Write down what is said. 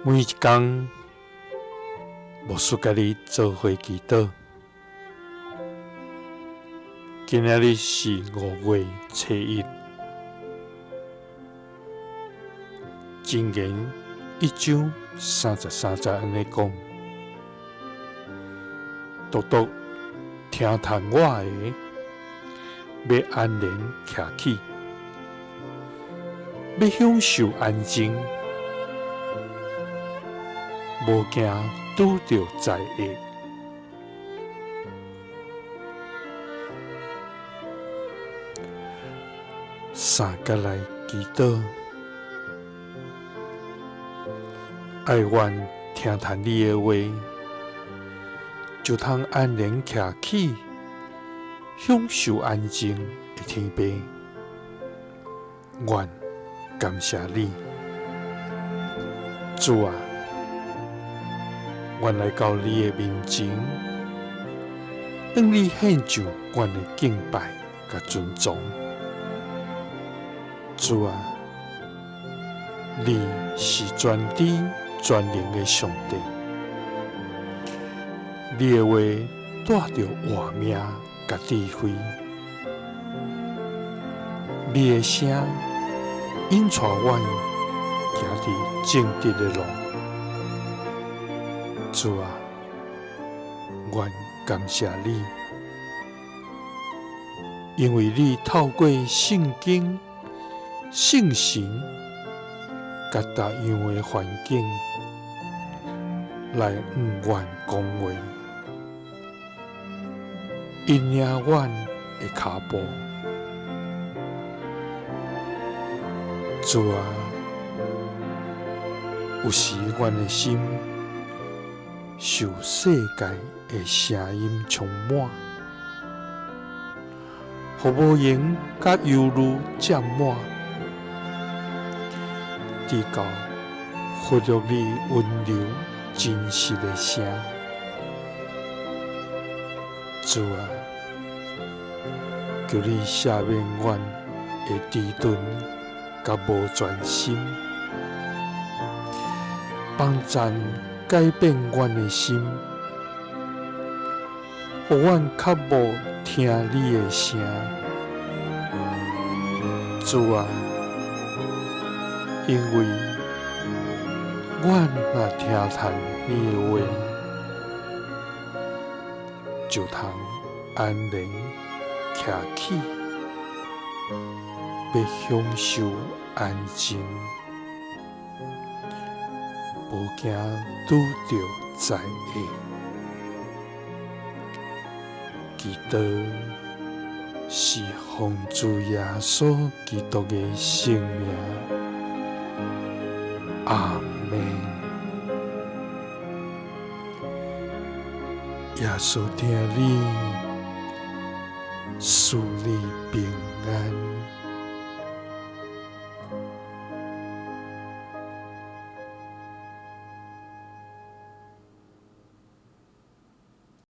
每一工，牧師佮你做伙祈禱。今仔日是5月初1，箴言1章33節按呢講：獨獨聽從我的，欲安然徛起，欲享受安靜，無驚拄著災厄。三佮來祈禱，愛阮聽從你的話，就通安然徛起，享受安靜的天父。阮感謝你，主啊，阮來到你的面前，向你獻上阮的敬拜佮尊崇。主啊，你是全知全能的上帝，你的話帶著活命佮智慧，你的聲引帶阮行佇正直的路。主啊，阮感謝你，因為你透過聖經、聖神佮逐樣的環境來向阮講話，引領阮的跤步。主啊，有時阮的心受世界的聲音充滿，予無閒佮憂慮佔滿，直到忽略你溫柔真實的聲。主啊，求你赦免阮的遲鈍佮無專心，幫贊改變阮的心，予阮較無聽你的聲。主啊，因為阮若聽從你的話，就通安然徛起，欲享受安靜，無驚拄著災厄。祈禱是奉主耶穌基督的聖名，阿們。耶穌疼你，賜你平安。